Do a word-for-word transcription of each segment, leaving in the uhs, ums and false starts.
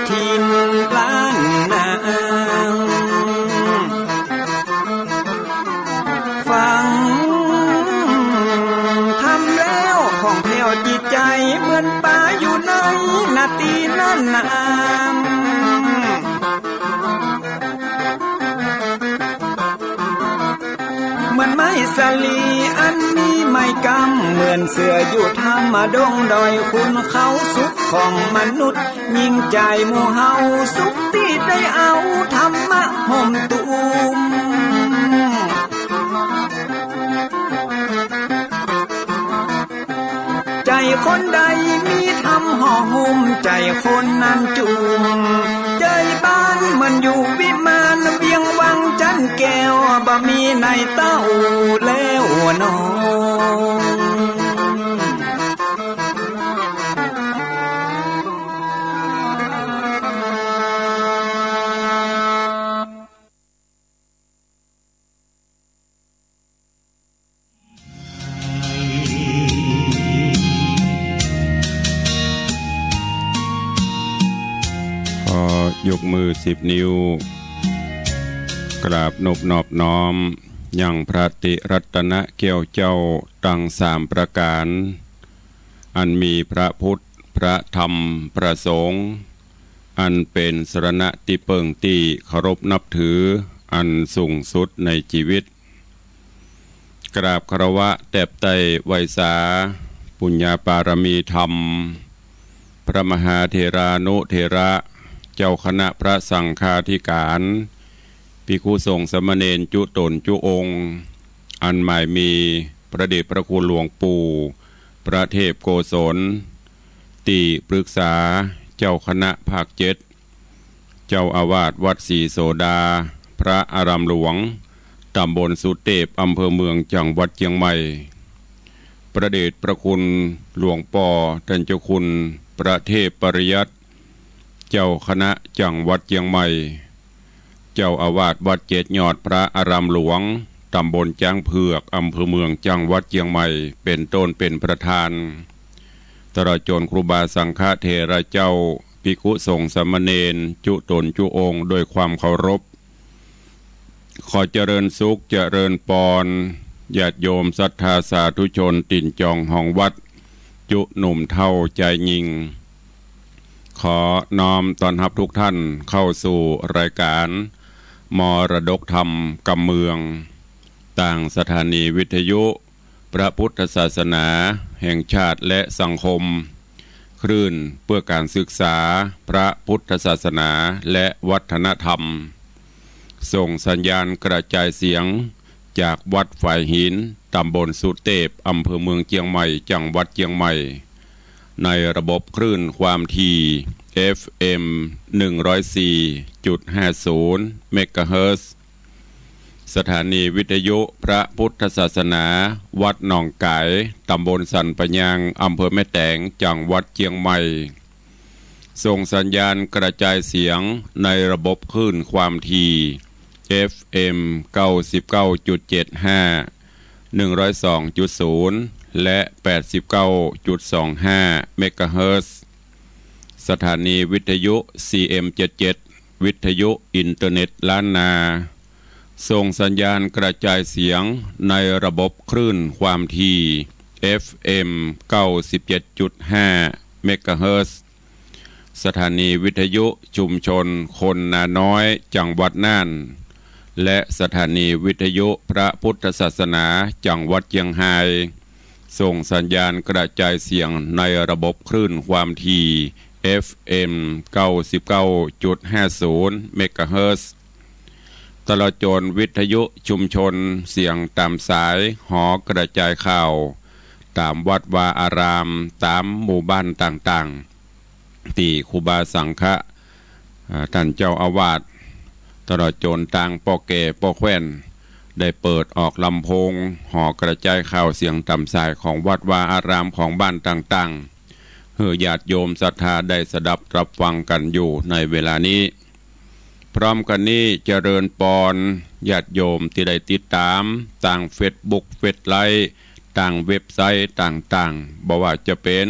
ถิ่นล้านนา ฟังธรรมแล้วผ่องแผ้วจิตใจ๋ เหมือนป๋าอยู่ในนาตี้นั้นนา เหมือนไม้สาลีอันมีไม้กำ เหมือนเสืออยู่ถ้ำดงดอย ขุนเขาสุขของมนุษย์ ยิ่งใจ๋หมู่เฮาสุขตี้ได้เอาธรรมะห่มตุ้ม ใจ๋คนใดมีธรรมห่อหุ้ม ใจ๋คนนั้นจุ่ม ใจ๋บ้านเหมือนอยู่วิมาน เวียงวังจันแก้ว บ่มีในเต้าแล้วน้อง ขอยกมือสิบนิ้ว กราบนบนอบน้อมยังพระติรัตนแก้วเจ้าตังสามประก๋าน อันมีพระพุทธ พระธรรม พระสงฆ์ อันเป๋นสรณะตี้เปิ้งตี้เคารพนับถืออันสูงสุดในจีวิต กราบคารวะแตบไต้ไหว้สา ปุญญาปารมีธรรม พระมหาเถรานุเถระ เจ้าคณะพระสังฆาธิการ ภิกขุสงฆ์สามเณรจุ๊ต๋นจุ๊องค์ อันหมายมีพระเดชพระคุณหลวงปู่ พระเทพโกศล ตี้ปรึกษาเจ้าคณะภาคเจ็ด เจ้าอาวาสวัดศรีโสดา พระอารามหลวง ตำบลสุเตพ อำเภอเมือง จังหวัดเจียงใหม่ พระเดชพระคุณหลวงป้อต้านเจ้าคุณ พระเทพปริยัติ เจ้าคณะจังหวัดเจียงใหม่ เจ้าอาวาสวัดเจ็ดยอดพระอารามหลวง ตำบลจ๊างเผือก อำเภอเมือง จังหวัดเจียงใหม่ เป๋นต้นเป๋นประธาน ตลอดจ๋นครูบาสังฆเถระเจ้า ภิกขุสงฆ์สามเณรจุ๊ต๋นจุ๊องค์ ด้วยความเคารพ ขอเจริญสุขเจริญปอน ญาติโยมศรัทธาสาธุชนตี๋นจองฮองวัด จุ๊หนุ่มเฒ่าจายญิง ขอน้อมต้อนฮับทุกท่านเข้าสู่รายการมรดกธรรมกำเมือง ตางสถานีวิทยุพระพุทธศาสนาแห่งชาติและสังคม คลื่นเพื่อการศึกษาพระพุทธศาสนาและวัฒนธรรม ส่งสัญญาณกระจายเสียงจากวัดฝายหิน ตำบลสุเตพ อำเภอเมืองเจียงใหม่ จังหวัดเจียงใหม่ ในระบบคลื่นความถี่ เอฟเอ็ม หนึ่งร้อยสี่จุดห้าศูนย์ เมกะเฮิรตซ์ สถานีวิทยุพระพุทธศาสนา วัดหนองก๋าย ตำบลสันป่ายาง อำเภอแม่แตง จังหวัดเจียงใหม่ ส่งสัญญาณกระจายเสียงในระบบคลื่นความถี่ เอฟเอ็ม เก้าสิบเก้าจุดเจ็ดห้า หนึ่งร้อยสองจุดศูนย์ และ แปดสิบเก้าจุดสองห้า เมกะเฮิรตซ์ สถานีวิทยุ ซีเอ็มเจ็ดเจ็ด วิทยุอินเทอร์เน็ตล้านนา ส่งสัญญาณกระจายเสียงในระบบคลื่นความถี่ เอฟเอ็ม เก้าสิบเจ็ดจุดห้า เมกะเฮิรตซ์ สถานีวิทยุชุมชนคนนาน้อย จังหวัดน่าน และสถานีวิทยุพระพุทธศาสนา จังหวัดเจียงฮาย ส่งสัญญาณกระจายเสียงในระบบคลื่นความถี่ เอฟเอ็ม เก้าสิบเก้าจุดห้าศูนย์ เมกะเฮิรตซ์ ตลอดจ๋นวิทยุชุมชนเสียงต๋ามสาย หอกระจายข่าว ต๋ามวัดวาอาราม ต๋ามหมู่บ้านต่างๆ ตี้ครูบาสังฆะ อ่า ต้านเจ้าอาวาส ตลอดจ๋นตางป้อแก่ป้อแคว่น ได้เปิดออกลำโพง หอกระจายข่าวเสียงต๋ามสายของวัดวาอารามของบ้านต่างๆ หื้อญาติโยมศรัทธาได้สดับรับฟังกั๋นอยู่ในเวลานี้ พร้อมกั๋นนี้เจริญปอนญาติโยมตี้ได้ติดต๋ามตางเฟซบุ๊ก เฟซไลฟ์ ตางเว็บไซต์ต่างๆ บ่ว่าจะเป๋น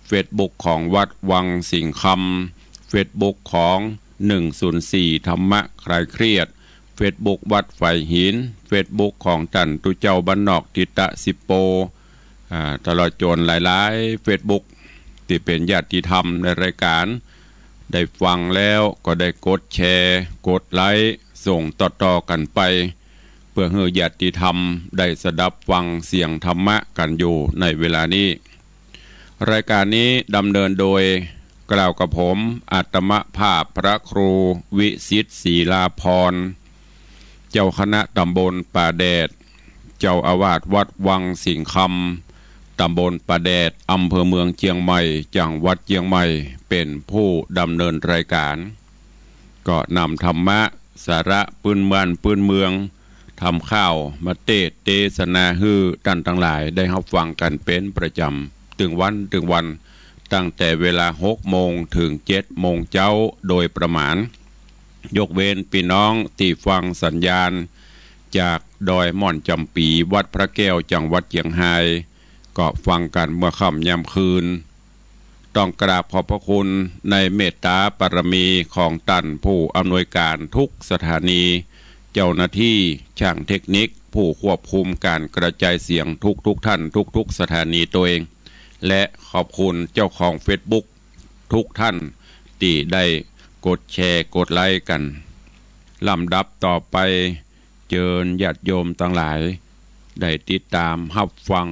เฟซบุ๊กของวัดวังสิงห์คำ เฟซบุ๊กของ หนึ่งศูนย์สี่ ธรรมะคลายเครียด เฟซบุ๊กวัดฝายหิน เฟซบุ๊กของต้านตุ๊เจ้าบ้านนอกทิตะสิโป อ่า ตลอดจ๋นหลายๆ เฟซบุ๊ก ตี้เป๋นญาติธรรมในรายก๋าน ได้ฟังแล้วก็ได้กดแชร์ กดไลก์ ส่งต่อๆ กั๋นไป เปื้อหื้อญาติธรรมได้สดับฟังเสียงธรรมะกั๋นอยู่ในเวลานี้ รายก๋านนี้ดำเนินโดย กล่าวกับผม อาตมาภาพพระครูวิสิทธิ์ ศิลาภรณ์ เจ้าคณะตำบลป่าแดด เจ้าอาวาสวัดวังสิงห์คำ ตำบลป่าแดด อำเภอเมืองเจียงใหม่ จังหวัดเจียงใหม่ เป๋นผู้ดำเนินรายก๋าน ก็นำธรรมะ สาระปื้นบ้านปื้นเมือง ธรรมข่าวมาเตสน์เตสนาหื้อต้านตังหลายได้ฮับฟังกั๋นเป๋นประจ๋ำ ตึงวันตึงวัน ตั้งแต่เวลาหกโมงเถิงเจ็ดโมงเจ๊าโดยประมาณ ยกเว้นปี้น้องตี้ฟังสัญญาณจากดอยม่อนจ๋ำปี๋ วัดพระแก้ว จังหวัดเจียงฮาย ก็ฟังกั๋นเมื่อค่ำยามคืน ต้องกราบขอบพระคุณในเมตตาบารมีของต้านผู้อำนวยก๋านทุกสถานี เจ้าหน้าตี้ ช่างเทคนิค ผู้ควบคุมก๋านกระจายเสียงทุกๆ ท่าน ทุกๆ สถานีตวย และขอบคุณเจ้าของเฟซบุ๊กทุกท่านตี้ได้กดแชร์ กดไลก์กั๋น ลำดับต่อไป เจิญญาติโยมตังหลาย ได้ติดต๋ามฮับฟัง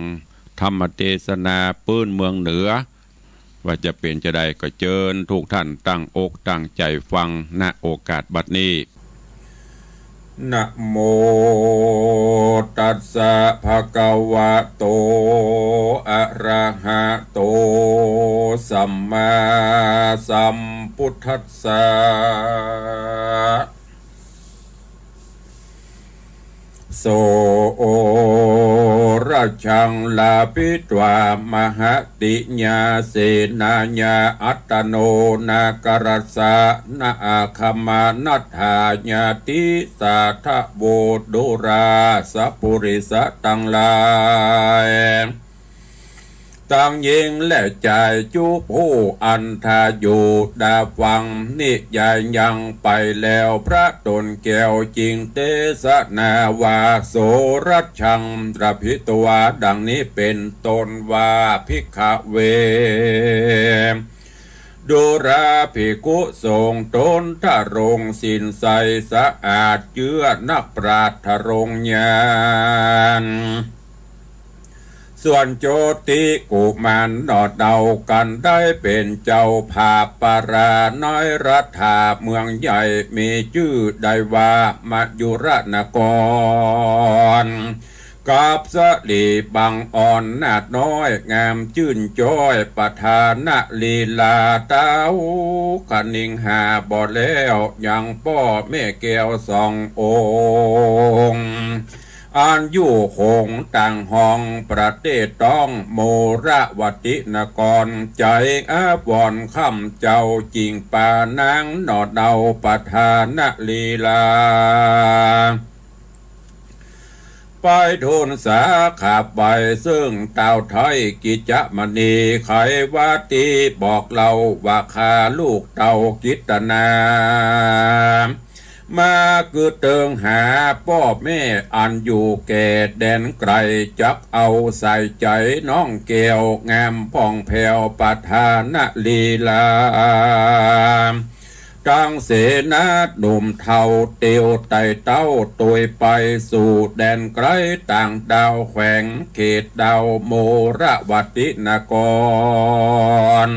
ธรรมเตสนาปื้นเมืองเหนือ ว่าจะเป๋นจาใดก็เจิญทุกท่านตั้งอกตั้งใจ๋ฟัง ณ โอกาสบัดนี้ นะโมตัสสะ ภะคะวะโต อะระหะโต สัมมาสัมพุทธัสสะ โส รัจฉัง ลาภิตวา มหะติญา เสนายา อัตตะโน นาคารัสสะ นะ อาคัมมา นัฏฐายาติ สาทะโว ดูราสะปุริสะตังหลาย ตังญิงและจาย จุผู้อันทาอยู่ ดาฟังนิยายยังไปแล้ว พระต๋นแก้วจึงเตสนาว่า โส รัจฉัง ลาภิตวา ดังนี้เป๋นต้นว่า ภิกขะเว ดูราภิกขุสงฆ์ต๋นทรงศีลใสสะอาด เจื้อนักปราชญ์ทรงญาณ ส่วนโจติกุมารหนอเดา กันได้เป๋นเจ้าผาบปารา ในรัฐาเมืองใหญ่ มีจื้อได้ว่ามยุรนคร กับสะหลีบังอ่อนนาคน้อย งามจื้นจ้อยประธานลีลา เต๊าคณิงหาบ่แล้ว ยังป้อแม่แก้วสององค์ อันอยู่โขงต่างห้องประเทศต้อง โมระวตินคร ใจ๋อาวรณ์ค่ำเจ้า จึงปานางหนอเดาประธานลีลา ไปทูลสาขาไป เซิ่งเต๊าไท้กิจจมณี ไขวาตีบอกเล่าว่า ข้าลูกเต้ากิตนา มาคือเติงหาป้อแม่อันอยู่แก่แดนไก๋ จักเอาใส่ใจ๋น้องแก้วงามผ่องแผ้วประธานลีลา ตังเสนาหนุ่มเฒ่าเตียวไต่เต้า ตวยไปสู่แดนไก๋ต่างดาว แขวงเขตดาวโมระวตินคร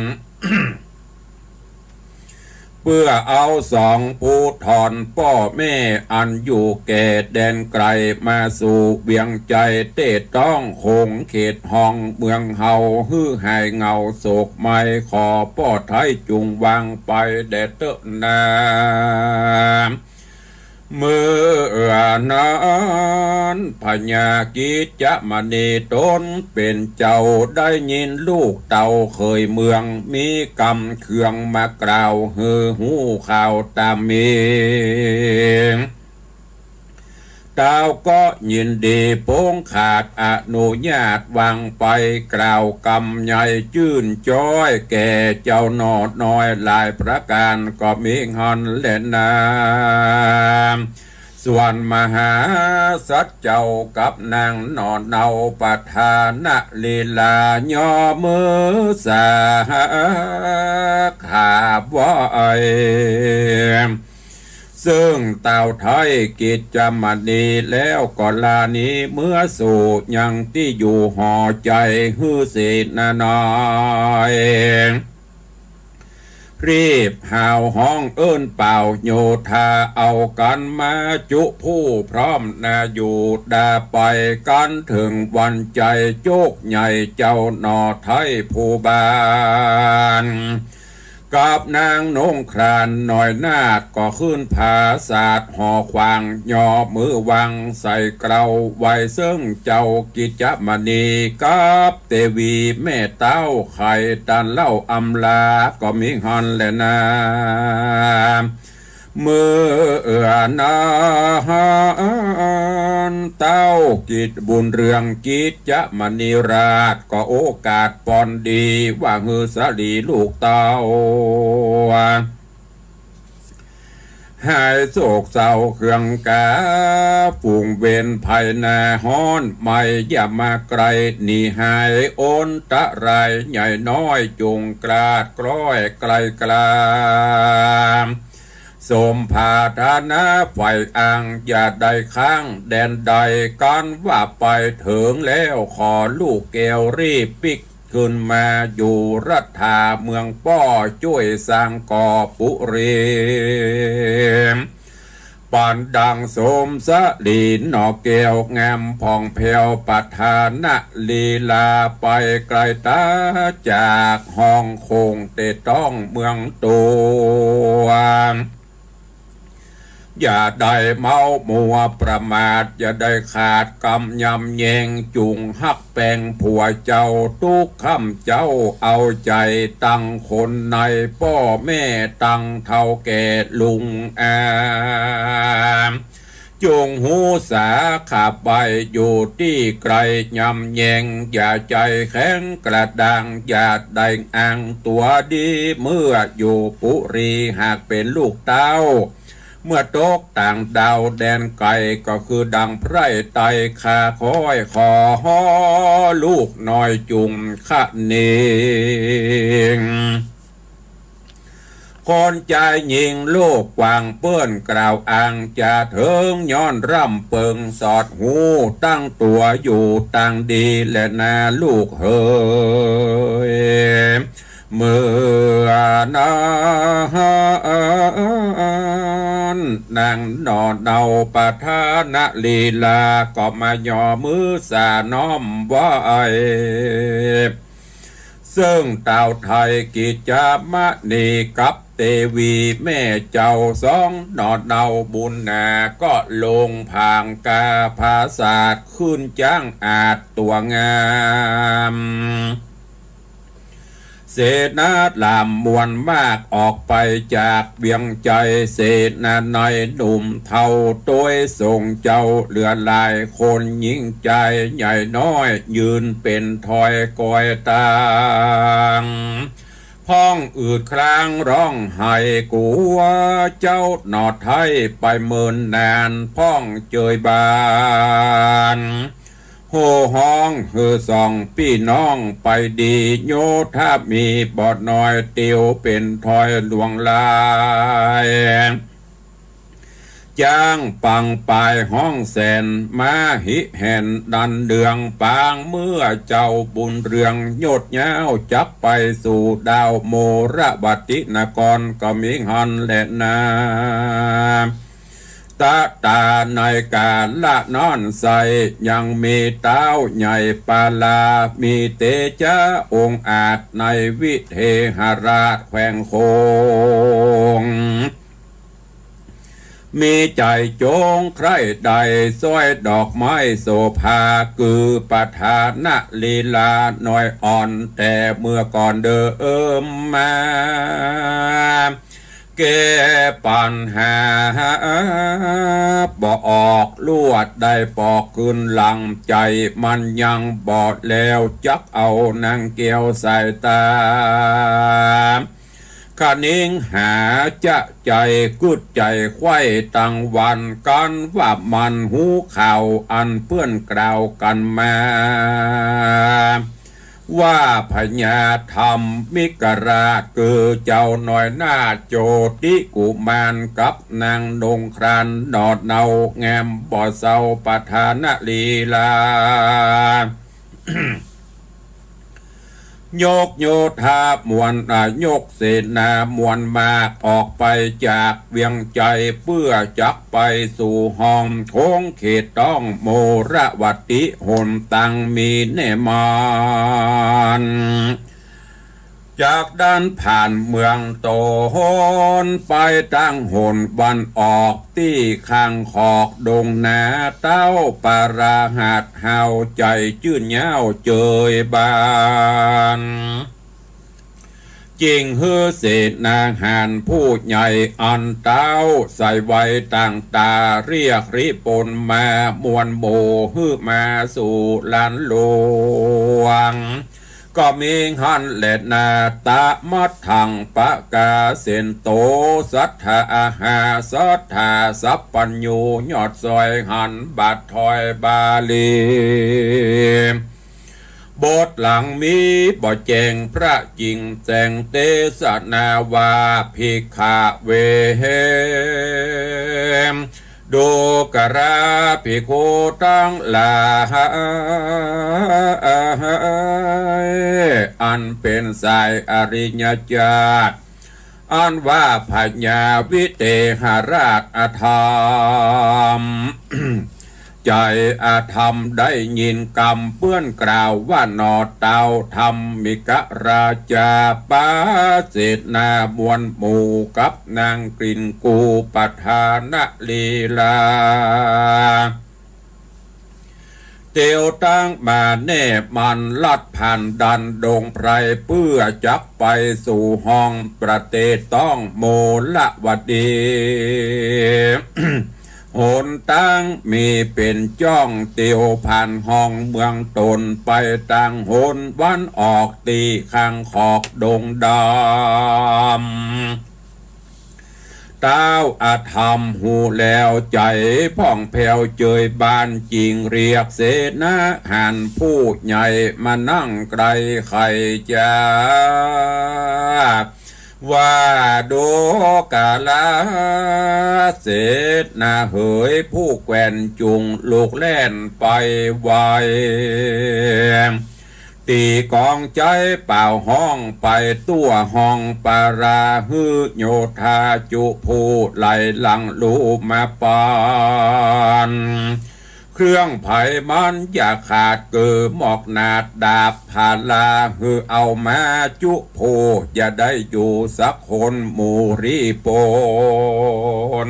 เปื้อเอาสองผู้ถอนป้อแม่อันอยู่แก่แดนไก๋ มาสู่เวียงใจ๋เต๊ต้อง โขงเขตห้องเมืองเฮา หื้อหายเหงาโศกไหม้ ขอป้อไท้จุ่งวางไปแด่เต๊อะนา เมื่อนั้นพญากิจจมณีต๋นเป๋นเจ้า ได้ยินลูกเต้าเขยเมือง มีกำเคืองมากล่าว หื้อฮู้ข่าวต๋ามมี เจ้าก็ยินดีปงขาดอนุญาตวางไป กล่าวกำใหญ่จื้นจ๊อยแก่เจ้าหน่อน้อยหลายประก๋านก็มีหั้นแลนา ส่วนมหาสัตว์เจ้ากับนางหน่อเนาประธานลีลาย่อมือสาขาไหว้ ซึ่งต้าวไท้กิจจมณีแล้วก็ลาหนีเมือสู่ยังตี้อยู่หอใจ๋ หื้อเสนาน้อย รีบฮาวฮ้องเอิ้นป่าวโยธาเอากั๋นมาจุผู้พร้อมนาอยู่ ดาไปกั๋นเถิงวันใจ๋ โจ๊กใหญ่เจ้าหน่อไท้ผู้บ้าน กับนางนงครานน้อยนาฏก็ขึ้นผาสาทหอขวาง ย่อมือวางใส่เกล้าไหว้เซิ่งเจ้ากิจจมณีกับเตวีแม่เต้า ใค่ต้านเล่าอำลาก็มีหั้นแลนา เมื่อนั้นต้าวกิจบุญเรืองกิจจมณีราชก็โอกาสปอนดี ว่าหื้อสาลีลูกเต้า หายโศกเศร้าเคืองกา ฝูงเวรภัยหน้าฮ้อน ไม่อย่ามาใก้ หนีหายอันตราย ใหญ่น้อยจุ่งกลาดกล้อยไกลกลา สมปรารถนาใฝ่อั้ง อย่าได้ค้างแดนใด กันว่าไปเถิงแล้ว ขอลูกแก้วรีบปิ๊ก ขึ้นมาอยู่รัฐาเมืองป้อ จ้วยสร้างก่อปุรี ปานดังสมสาลีหน่อแก้วงามผ่องแผ้ว ประธานลีลาไปไกลต๋าจากห้องโขงเตต้องเมืองตั๋ว อย่าได้เมามัวประมาท อย่าได้ขาดกำยำแยง จุ่งฮักแปงผัวเจ้าตุ๊กค่ำเจ๊า เอาใจ๋ตังคนในป้อแม่ ตังเฒ่าแก่ลุงอา จุ่งฮู้สาข้าไปอยู่ตี้ไกลยำแยง อย่าใจ๋แข็งกระด้าง อย่าได้อ้างตั๋วดี เมื่ออยู่ปุรีหากเป๋นลูกเต้า เมื่อตกต่างดาวแดนไก๋ ก็คือดังไพร่ไต่ข้าคอย ขอฮอลูกน้อยจุ่งคะเนง คนจายญิงโลกกว้างเปิ้นกล่าวอ้าง จะเถิงย้อนร่ำเปิงสอดฮู้ ตั้งตั๋วอยู่ตางดีแลนาลูกเหย เมื่อนั้นนางหน่อเนาประธานลีลา ก็มาย่อมือสาน้อมไหว้ เซิ่งต้าวไท้กิจจมณีกับเตวีแม่เจ้าสองหน่อเนาบุญนา ก็ลงผางกาผาสาทขึ้นจ๊างอาดตั๋วงาม เสนาหลามมวลมากออกไปจากเวียงไจ เสนาในหนุ่มเฒ่าโตยส่งเจ้าเหลือหลายคน ญิงจายใหญ่น้อยยืนเป๋นถอยกอยตาง พ่องอืดครางร้องไห้กั๋ว เจ้าหน่อไท้ไปเมินนาน พ่องเจยบาน โห่ฮ้องหื้อสองปี้น้องไปดี โยธามีบ่น้อย เตียวเป๋นถอยหลวงหลาย จ๊างปังปายฮ้องแสน ม้าหิแหนดันเดือง ปางเมื่อเจ้าบุญเรือง ยดย้าวจักไปสู่ดาวโมรวตินคร ก็มีหั้นแลนา ตะตาในกาละนั้นไส้ ยังมีต้าวใหญ่ปาลา มีเตจ๊ะองอาจในวิเทหราชแขวงโขง มีใจ๋จงใคร่ได้สร้อยดอกไม้โสภา คือประธานลีลาน้อยอ่อน แต่เมื่อก่อนเดิมมา แก้ปัญหาบ่ออก ลวดได้ปอกคืนหลัง ใจ๋มันยังบ่แหลว จักเอานางแก้วสายต๋า คะนิงหาจ๊ะใจ๋ กึ๊ดใจ๋ไขว้ตังวัน กั๋นว่ามันฮู้ข่าว อันเปื้อนกล่าวกั๋นมา ว่าพญาธรรมิกราช คือเจ้าน้อยหน้าโจติกุมาร กับนางนงครานหน่อเนาแงมบ่เซา ประธานลีลา ยกโยธามวล อ่า ยกเสนามวลมาก ออกไปจากเวียงใจ๋ เปื้อจักไปสู่ห้อง โขงเขตต้องโมรวตี หนตางมีแน่มาน จากด้านผ่านเมืองโตน ไปตางหนวันออก ตี้ข้างขอกดงนา เต้าปราหัสเฮา ใจ๋จื้นย้าวเจยบาน จึงหื้อเสนาหารผู้ใหญ่ อันเต้าใส่ไว้ตางต๋า เรียกริปนมามวลหมู่ หื้อมาสู่ลานหลวง ก็มีหั้นแลนา ตะมัทธังปะกาเสนโต สัตถาอาหา สัตถาสัพพัญญู ยอดซอยหันบาทถอยบาลี บทหลังมีบ่แจ้งพระจิ่งแสง เตสนาว่า ภิกขะเว ดูกราภิกขุตังหลาย อันเป๋นสายอริยเจ้า อันว่าพญาวิเตหราชอธรรม ใจ๋อธรรมได้ยินกำเปื้อนกล่าวว่า หน่อเต้าธรรมิกราชา ปาเสนามวลหมู่กับนางกลิ่นกู ประธานลีลา เตียวตั้งมาแน่มัน ลัดผ่านดันดงไพร เปื้อจักไปสู่ห้องประเตศต้องโมรวตี หนตางมีเป๋นจ้อง เตียวผ่านห้องเมืองตน ไปตางหนวันออก ตี้ข้างขอกดงดำ เต้าอธรรมฮู้แล้ว ใจ๋พ่องแผ้วเจยบาน จึงเรียกเสนาหารผู้ใหญ่ มานั่งใก้ใค่จา ว่า ดูกราเสนาเหย ผู้แควนจุงลูกแล่นไปไว ตี้กองใจ๊เป่าฮ้องไป ตั๋วห้องปรา หื้อโยธาจุผู้ไหลหลังลู่มาปัน เครื่องไผมันอย่าขาด เกือหมอกหนาดดาบผาลา หื้อเอามาจุผู้ อย่าได้อยู่สักคน หมู่ริปน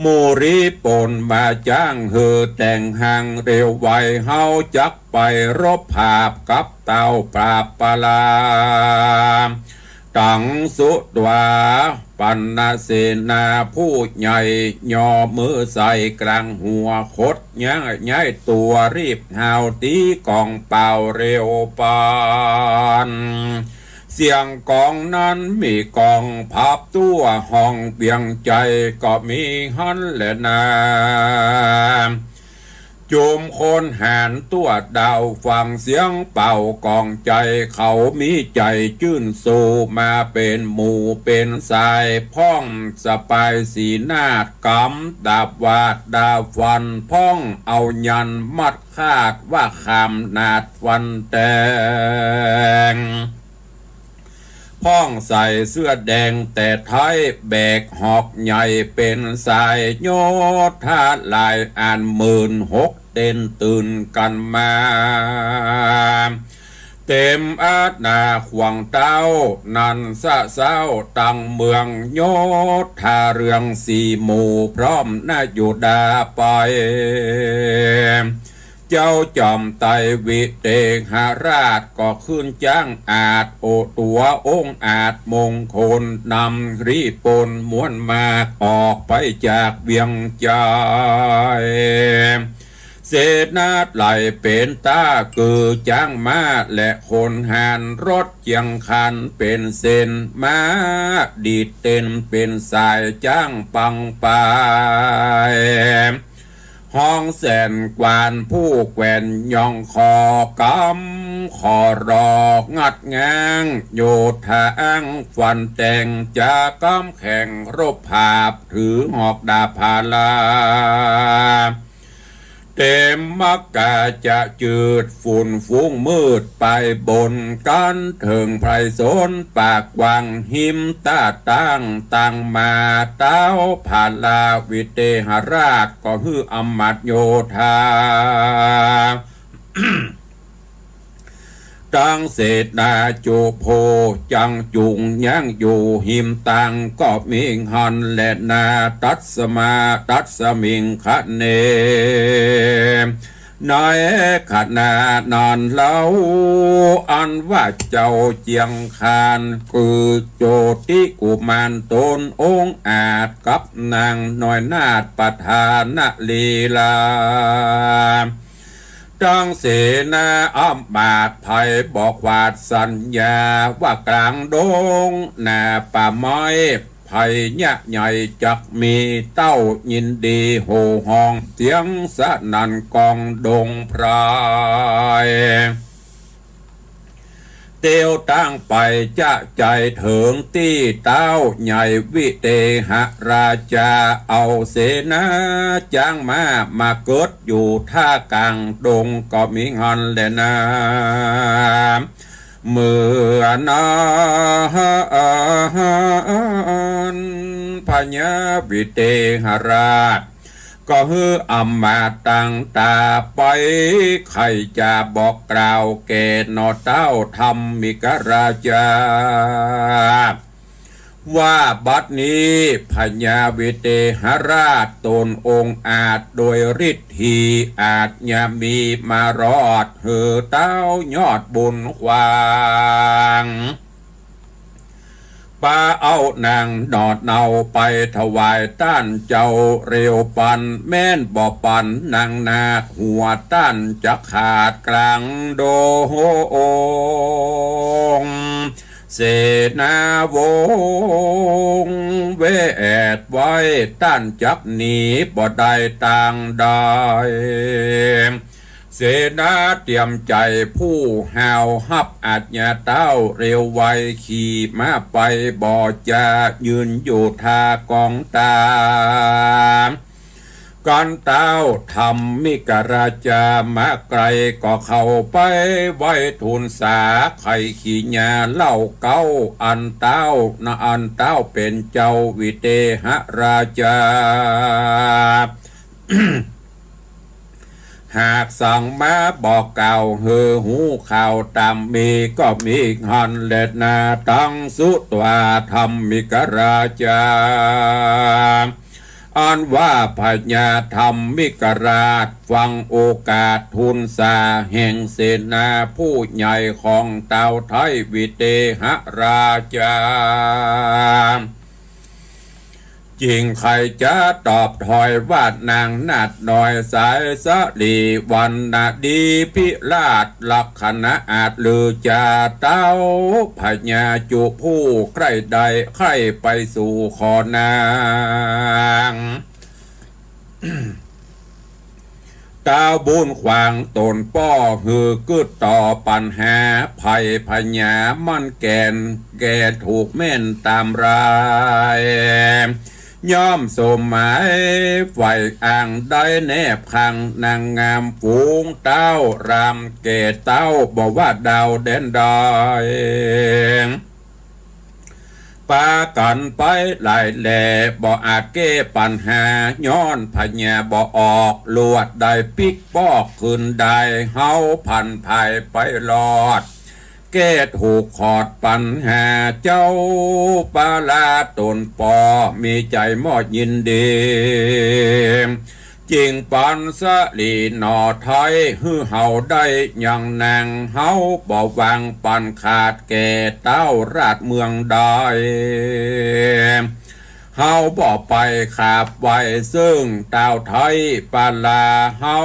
หมู่ริปนมาจ้าง หื้อแต่งหางเร็วไว เฮาจักไปรบผาบกับเต้าปราบปรา ตังสุตวา ปัณณเสนาผู้ใหญ่ ย่อมือใส่กลางหัว ขดย้ายตั๋วรีบฮาว ตี๋ก๋องเป่าเร็วปัน เสียงก๋องนั้นมีก้องพับ ตั๋วห้องเวียงใจ๋ก็มีหั้นแลนา จุมคนหาญตั๋วดาวฟังเสียงเป่าก๋องใจ๋ เขามีใจ๋จื้นสู้ มาเป๋นหมู่เป๋นสาย พ่องสะปายสีนาด ก๋ำดาบหวาดดาบฟัน พ่องเอายันต์มัดคาด ว่าขามนาดฟันแตง พ่องใส่เสื้อแดงแต่ไท้ แบกหอกใหญ่เป๋นสาย โยธาหลายอันหมื่นหก เต้นตื่นกั๋นมา เต๋มอาณาขวางเต้า นันทะเซ้าตังเมือง โยธาเรืองสี่หมู่ พร้อมนาโยธาไป เจ้าจอมไตรวิเตหราชก็ขึ้นจ๊างอาด โอตั๋วองอาจมงคล นำริปนมวลมากออกไปจากเวียงจันทน์ เสนาไตรเป๋นต้า คือจ๊างม้าและคนหาญรถเคียงคันเป๋นเส้น ม้าดีดเต้นเป๋นสาย จ๊างปังไป ฮ้องแสนกวานผู้แกว่น ย้องขอกำขอรอ งัดง้างโยธาอ้างฟันแต่ง จ๋ากำแข่งรบผาบ ถือหอกดาบพารา เต๋มมักกาจะจืด ฝุ่นฟุ้งมืดไปบน กั๋นเถิงไพรสนปากกว้าง หิมต้าตั้งตังมา เต๊าพาราวิเตหราช ก็หื้ออำมาตย์โยธา ตังเสนาจุโภ จั้งจุงยั้งอยู่ หิมตังก็มีหั้นแลนา ตัสมา ตัสมิงคะเน ในขณะนั้นเล่า อันว่าเจ้าเจียงคาน คือโจติกุมารต๋นองอาจ กับนางน้อยนาถประธานลีลา ตังเสนาอำมาตย์ไพร่บอกขวาดสัญญา ว่ากลางดงหน้าป่าไม้ ไพร่ยะใหญ่จักมี เต้ายินดีโห่ฮ้อง เสียงสนั่นก้องดงไพร่ เตียวตั้งไปจะใจ๋เถิงตี้เต๊าใหญ่วิเตหราชา เอาเสนาจ๊างม้ามาเกิดอยู่ต้ากลางดงก็มีหั้นแลนา เมื่อนั้นพญาวิเตหราช ก็หื้ออำมาตย์ตั้งต๋าไป ใค่จะบอกกล่าวแก่หน่อเต๊าธรรมิกราชา ว่าบัดนี้พญาวิเตหราชต๋นองอาจ โดยฤทธีอาจจะมีมารอด หื้อเต๊ายอดบุญขวาง ปาเอานางหนอดเนาไปถวายต้านเจ้าเร็วปัน แม้นบ่ปันนางนาคหัวต้านจะขาดกลางดง เสนาวงแวดไว้ ต้านจักหนีบ่ได้ตางใด เสนาเตรียมใจ๋ผู้ห้าวฮับอาญาเต๊าเร็วไว ขี่ม้าไปบ่จะยืนอยู่ต้ากองต๋า กั๋นเต๊าธรรมิกราชามาใก้ก็เข้าไปไหว้ทูลสา ใค่ขี่ญาเล่าเก๊า อันเต๊านะ อันเต๊าเป๋นเจ้าวิเตหราชา หากสั่งมาบอกกล่าวหื้อฮู้ข่าวต๋ามมีก็มีหั้นแลนา ตังสุตวาธรรมิกราชา อันว่าพญาธรรมิกราชฟังโอกาสทูลสาแห่งเสนาผู้ใหญ่ของเต๊าไท้วิเตหราชา จึงใค่จะตอบถอยว่านางนาฏน้อยสายสะหลีวรรณดีพิราชลักขณะอาจลือจา เต๊าพญาจุผู้ใคร่ได้ใคร่ไปสู่ขอนาง เต๊าบุญขวางต๋นป้อหื้อกึ๊ดต่อปัญหา ภัยพญามั่นแก่น แก่ถูกแม่นต๋ามราย ย่อมสมหมายใฝ่อ้างได้แนบข้างนางงามฝูงเต๊ารามแก่เต๊าบ่ว่าดาวแดนใด ปากั๋นไปหลายแล บ่อาจแก้ปัญหา ย้อนพญาบ่ออก ลวดได้ปิ๊กปอกคืนได้ เฮาผันผายไปรอด แก้ถูกขอดปัญหา เจ้าปาลาต๋นป้อมีใจ๋มอดยินดี จึงปันสลีหน่อไท้หื้อเฮาได้ยังแน่ง เฮาบ่วางปันขาดแก่เต้าราชเมืองใด เฮาบ่ไปขาบไหว้เซิ่งเต้าไท้ปาลา เฮา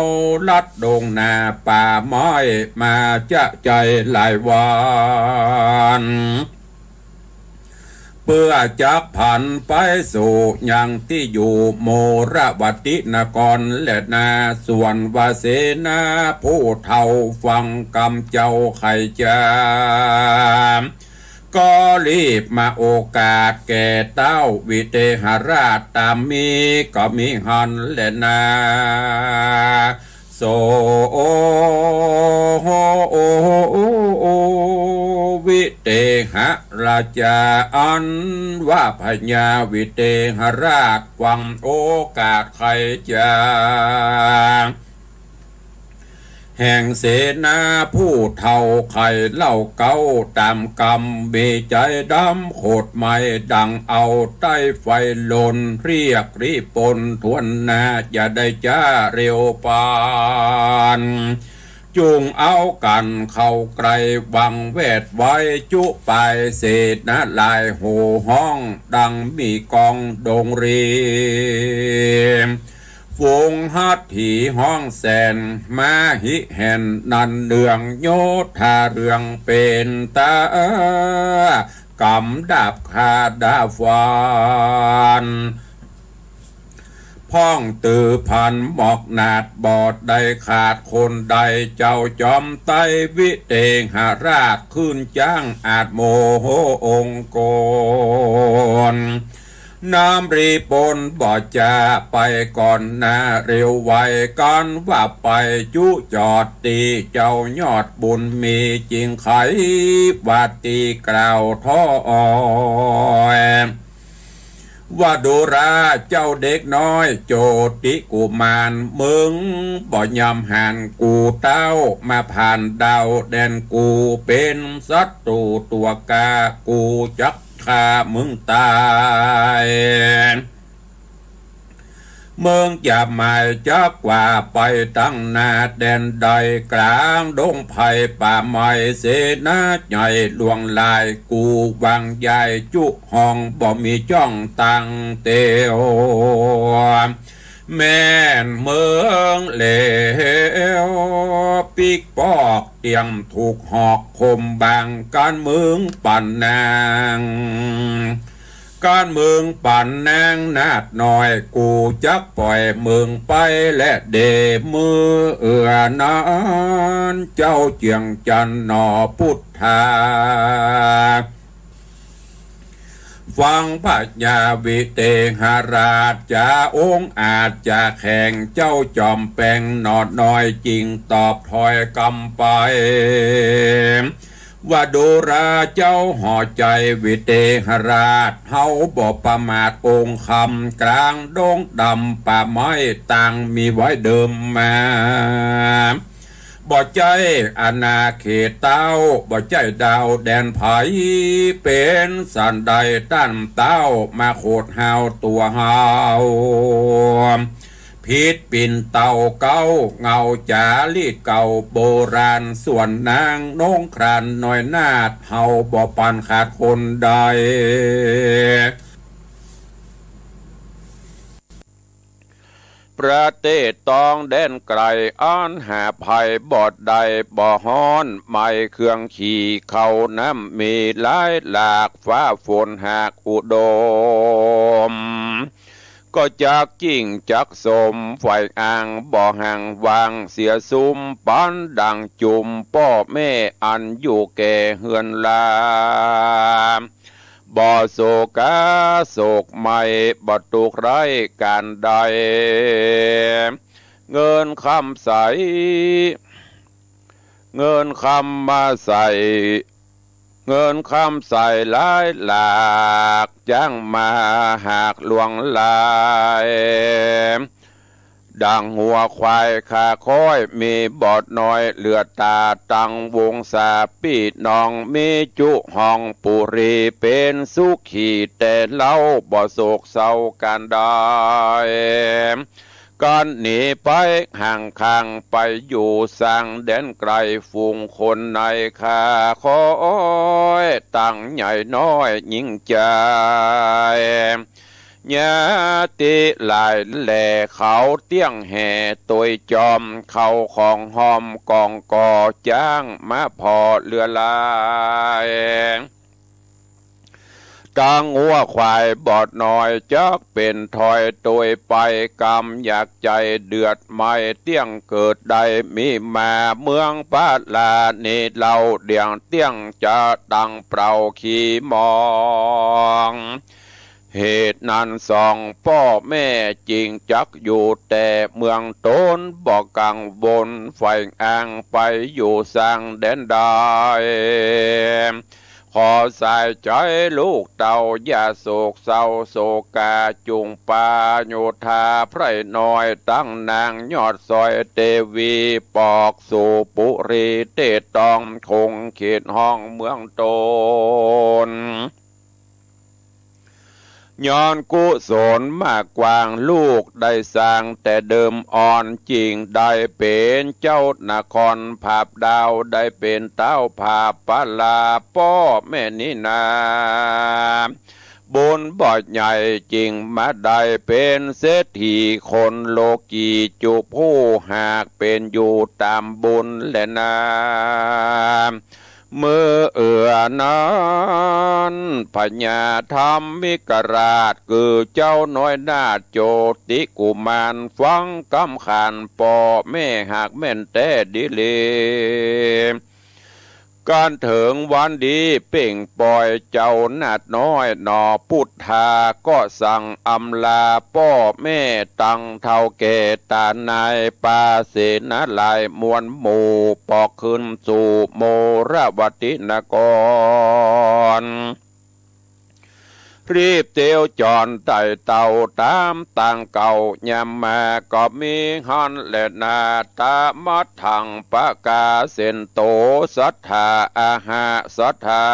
ลัดดงนาป่าไม้มาจะใจ๋หลายวัน เปื้อจักผันไปสู่ยังตี้อยู่โมรวตินครแลนา ส่วนว่าเสนาผู้เฒ่าฟังกำเจ้าใค่จา ก็รีบมาโอกาสแก่เต้าวิเตหราช ต๋ามมีก็มีหั้นแลนา โส วิเตหราชา อันว่าพญาวิเตหราชฟังโอกาสใค่จา แห่งเสนาผู้เฒ่าใค่เล่าเก๊าต๋ามกำ มีใจ๋ดำโขดไหม ดังเอาใต้ไฟลน เรียกรีบปนถ้วนหน้า อย่าได้จ๊าเร็วปาน จุ่งเอากั๋นเข้าใก้ วางแวดไว้จุปายเสนาหลาย โห่ฮ้องดังมีกองดงรี ฝูงฮัตถีฮ้องแสน ม้าหิแหนนันเนือง โยธาเรืองเป๋นต๋า ก๋ำดาบฆ่าดาบฟัน พ่องตือพันหมอกหนาด บ่ได้ขาดคนใด เจ้าจอมไตรวิเตหราช ขึ้นจ๊างอาจโมโหองค์กร น้ำรีปนบ่จะไปก่อนหน้าเร็วไว กั๋นว่าไปจุจอดตี้เจ้ายอดบุญมี จึงไขว่าตี้กล่าวถ้อย ว่าดูราเจ้าเด็กน้อยโจติกุมาร มึงบ่ยำหันกูเต้ามาผ่านดาวแดนกู เป๋นศัตรูตั๋วก๋า กูจักฆ่ามึงต๋าย มึงจะหมายจักว่าไปตังหน้าแดนใด ก๋างดงไพรป่าไม้เสนาใหญ่หลวงหลาย กูวางยายจุห้องบ่มีจ้องตังเตียว แม่นมึงเลวปิ๊กปอกเตียมถูกหอกคมบาง กั๋นมึงปันนาง กั๋นมึงปันนางนาดน้อย กูจักป่อยมึงไปแลเด้ เมื่อนั้นเจ้าเจียงจันทน์หนอปุทธา ฟังพญาวิเตหราชจาองอาจจาแข็ง เจ้าจอมแปงหนอน้อย จึงตอบถ้อยกำไป ว่าดูราเจ้าหอใจ๋วิเตหราช เฮาบ่ประมาทองค์คำ ก๋างดงดำป่าไม้ต่างมีไว้เดิมมา บ่ใจ้อาณาเขตเต้า บ่ใจ้ดาวแดนไพร เป๋นสันใดต้านเต้ามาโขดหาวตั๋วเฮา ผิดปิ่นเต้าเก๊า เหงาจ๋ารีตเก่าโบราณ ส่วนนางนงครานน้อยนาฏ เฮาบ่ปันขาดคนใด ประเทศตองแดนไก๋ อันหาภัยบ่ได้บ่ฮ้อน ไหม้เครื่องขี่เข้าน้ำมีหลายหลาก ฟ้าฝนหากอุดม ก็จักจิ้งจักสม ไฟอ่างบ่ห่างวาง เสียสุมปันดังจุม ป้อแม่อันอยู่แก่เฮือนลา บ่โศกาโศกไหม้ บ่ตุ๊กข์ร้ายก๋านใด เงินคำใส เงินคำมาใส เงินคำใสหลายหลาก จั้งมาหากหลวงหลาย ดังงัวควายขาค้อย มีบ่น้อยเหลือต๋า ตังวงศาปี้น้อง มีจุห้องปุรี เป๋นสุขีแต่เล่า บ่โศกเศร้าก๋านใด กันหนีไปห่างข้างไปอยู่สร้างแดนไกล ฝูงคนในข้าคอย ตังใหญ่น้อยยิ่งใจ๋ ญาติหลายแหล่เขาเตี้ยงแห่ตวยจอม เข้าของห้อมกองก่อจ๊างมาผ่อเลือหลาย ตังงัวควายบอดน้อยจักเป๋นถอยตวยไป กำอยากใจ๋เดือดไหม้เตี้ยงเกิดได้มีมา เมืองปาราณีเล่าเดี่ยงเตี้ยงจะตังเปล่าขี้มอง เหตุนั้นสองป้อแม่จึงจักอยู่แต่เมืองตน บ่กังวลแฝ่งอ่างไปอยู่สร้างแดนใด ขอสายใจ๋ลูกเต้าอย่าโศกเศร้าโศกา จุ่งปาโยธาไพร่น้อย ตังนางยอดสอยเตวี ปอกสู่ปุรีเตตอง คงเขตห้องเมืองตน ย้อนกุศลมากกว้าง ลูกได้สร้างแต่เดิมอ่อน จึงได้เป๋นเจ้านครผาบดาว ได้เป๋นเต้าผาบปารา ป้อแม่นี้นา บุญบ่ใหญ่จึงมาได้เป๋นเศรษฐีคนโลกี จุผู้หากเป๋นอยู่ต๋ามบุญแลนา เมื่อเอือนั้น พญาธรรมิกราช คือเจ้าน้อยนาถโจติกุมาร ฟังกำขานป้อแม่หากแม่นแต๊ดีหลี กั๋นเถิงวันดีเป่งป่อย เจ้านาถน้อยหนอปุทธา ก็สั่งอำลาป้อแม่ตังเฒ่าแก่ต๋านาย ปาเสนาหลายมวลหมู่ ปอกคืนสู่โมรวตินคร รีบเตียวจรไต่เต้าต๋ามตางเก่า ยามมาก็มีหั้นแลนา ตะมัทธังปะกาเสนโต สัตถาอาหะสัตถา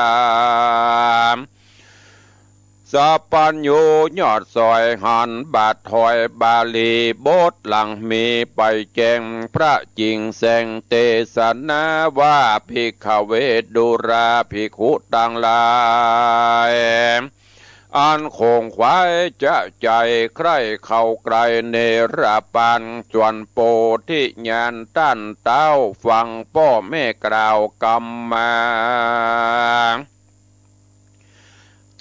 สัพพัญญูยอดสอยหันบาทถอย บาลีบทหลังมีไปแจ้ง พระจิ่งแสงเตสนาว่า ภิกขเวทดูราภิกขุตังหลาย อันขงไขว้จะใจ๋ใคร่เข้าใกล้เนรปาน จวนโพธิญาณต้านเต๊า ฟังป้อแม่กล่าวกำมา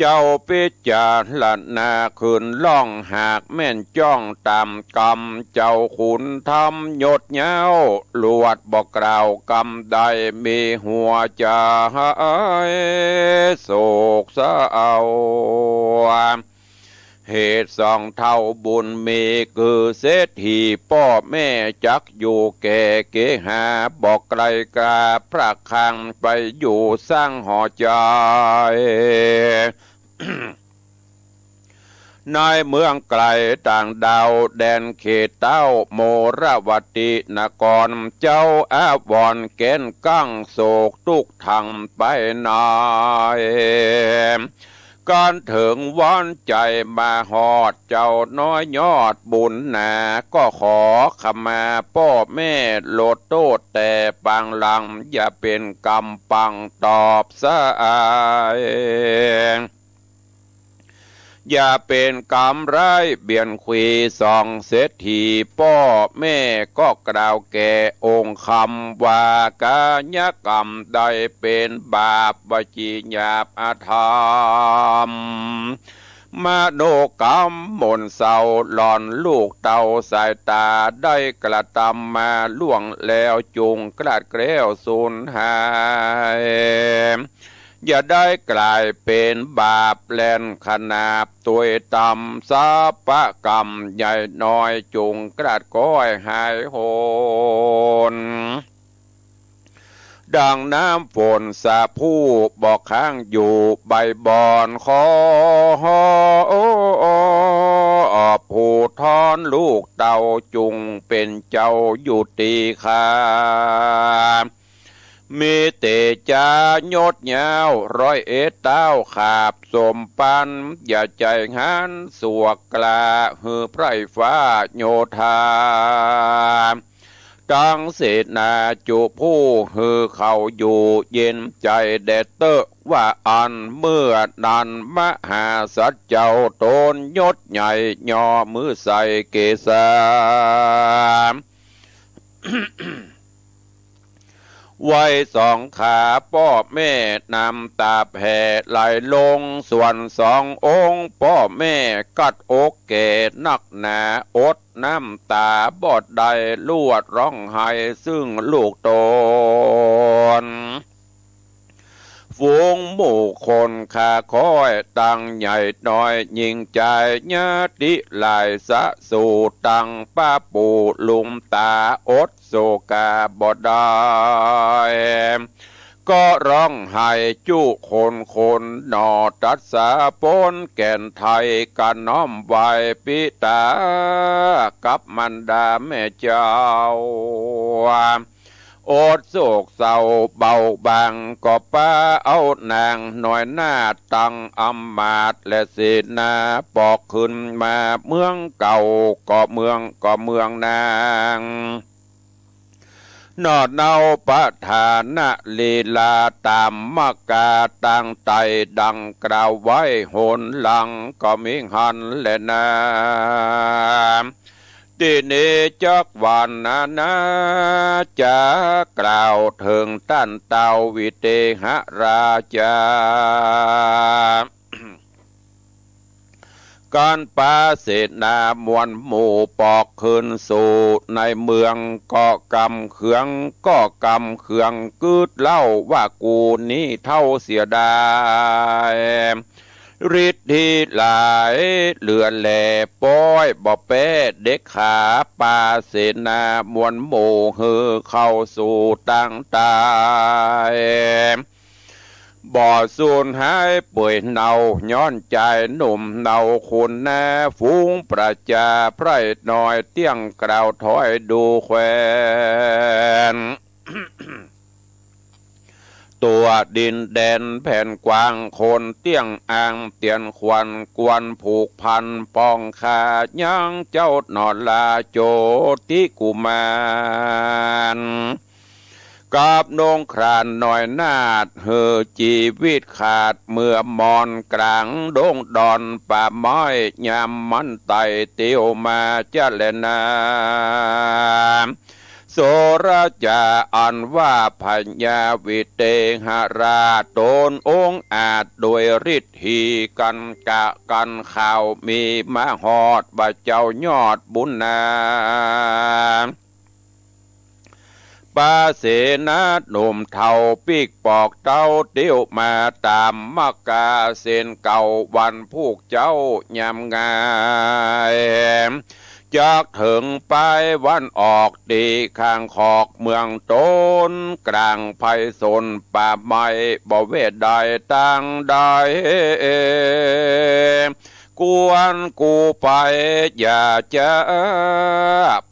เจ้าพิจารณาคืนล่อง หากแม่นจ้องต๋ามกำ เจ้าขุนธรรมยศเย้า ลวดบ่กล่าวกำใด มีหัวใจ๋โศกเศร้า เหตุสองเต้าบุญมี คือเศรษฐีป้อแม่จักอยู่แก่เกหา บ่ไกลกาพระคลัง ไปอยู่สร้างหอใจ๋ ในเมืองไกลต่างดาวแดนเขตเต๊า โมรวตินคร เจ้าอาวรณ์แก้นกั้งโศกตุ๊กข์ทั้งไปใน กั๋นเถิงวันใจ๋มาฮอด เจ้าน้อยยอดบุญหนา ก็ขอขมาป้อแม่ลดโต้ษแต่ปางหลัง อย่าเป๋นกรรมปังตอบสาย อย่าเป๋นกรรมร้ายเบียดขวีสองเศรษฐี ป้อแม่ก็กล่าวแก่องค์คำว่า กายกรรมใดเป๋นบาป วจีหยาบอธรรม มโนกรรมหม่นเศร้าหลอน ลูกเต้าสายต๋าได้กระทำมาล่วงแล้ว จุ่งคลาดแคล้วสูญหาย อย่าได้ก๋ายเป๋นบาปแล่นขนาบตวยต่ำ สาปกรรมใหญ่น้อย จุ่งคลาดก้อยหายโหน ดังน้ำฝนสะผู้บ่ค้างอยู่ใบบอน ขอผู้ทอนลูกเต้า จุ่งเป๋นเจ้าอยู่ตี้ข้า มีเตจ๊ายศยาว ร้อยเอ็ดเต้าขาบสมปัน อย่าใจ๋หันสวกกล้า หื้อไพร่ฟ้าโยธา ตังเสนาจุผู้ หื้อเขาอยู่เย็นใจ๋แด่เต๊อะ ว่าอั้น เมื่อนั้นมหาสัตว์เจ้าตนยศใหญ่ ย่อมือใส่เกศา ไหว้สองขาป้อแม่ น้ำต๋าแผ่ไหลลง ส่วนสององค์ป้อแม่ กัดอกแก่นักหนา อดน้ำต๋าบ่ได้ ลวดฮ้องไห้ซึ่งลูกต๋น ฝูงหมู่คนข้าค้อย ตังใหญ่น้อยญิงจาย ญาติหลายสะสู ตังป้าปู่ลุงต๋า อดโศกาบ่ได้ ก็ฮ้องไห้จุคนคนหนอ ตรัสสาปนแก่นไทย กระน้อมไหว้ปิต๋ากับมารดาแม่เจ้า อดโศกเศร้าเบาบาง ก็ปาเอานางน้อยนาฏ ตังอำมาตย์และเสนา ปอกขึ้นมาเมืองเก่า ก็เมือง ก็เมืองนาง นอดเนาประธานลีลา ต๋ามมกาตังไต ดังกล่าวไว้หนหลัง ก็มีหั้นแลนา ตี้นี้จักวรรณนา จะกล่าวเถิงต้านเต้าวิเตหราชา ก๋านปาเสนามวลหมู่ปอกขึ้นสู่ในเมือง ก็กำเขือง ก็กำเขืองกึ๊ดเล่า ว่ากูนี้เฒ่าเสียดาย ฤทธิหลายเหลือแล ป๊อยบ่แป๊เด็กขา ปาเสนามวลหมู่หื้อเข้าสู่ตังตาย บ่สูญหายเปื่อยเน่า ย้อนจายหนุ่มเนาคุณนา ฝูงประจาไพร่น้อย เตี้ยงกล่าวถอยดูแควน ตั๋วดินแดนแผ่นกว้าง คนเตี้ยงอ่างเตียนขวัญ กวนผูกพันปองคา ยังเจ้าหนอราโจติกุมาร กับนงครานน้อยนาฏ หื้อจีวิตขาดเมื่อมอน กลางดงดอนป่าไม้ ยามมันไต่เตียวมาจะแลนา โสรจาอันว่าพญาวิเตหราช ตนองอาจโดยฤทธิ กันกะกันข่าวมีมาฮอด ว่าเจ้ายอดบุญนา ปาเสนาหนุ่มเฒ่าปีกปอกเต๊า เตียวมาต๋ามมกาเส้นเก่า วันพูกเจ๊ายามงาย จักเถิงปายวันออก ตี้ข้างขอกเมืองต๋น กลางไพรสนป่าไม้ บ่แว่ได้ตางใด กวนกูไปอย่าจะ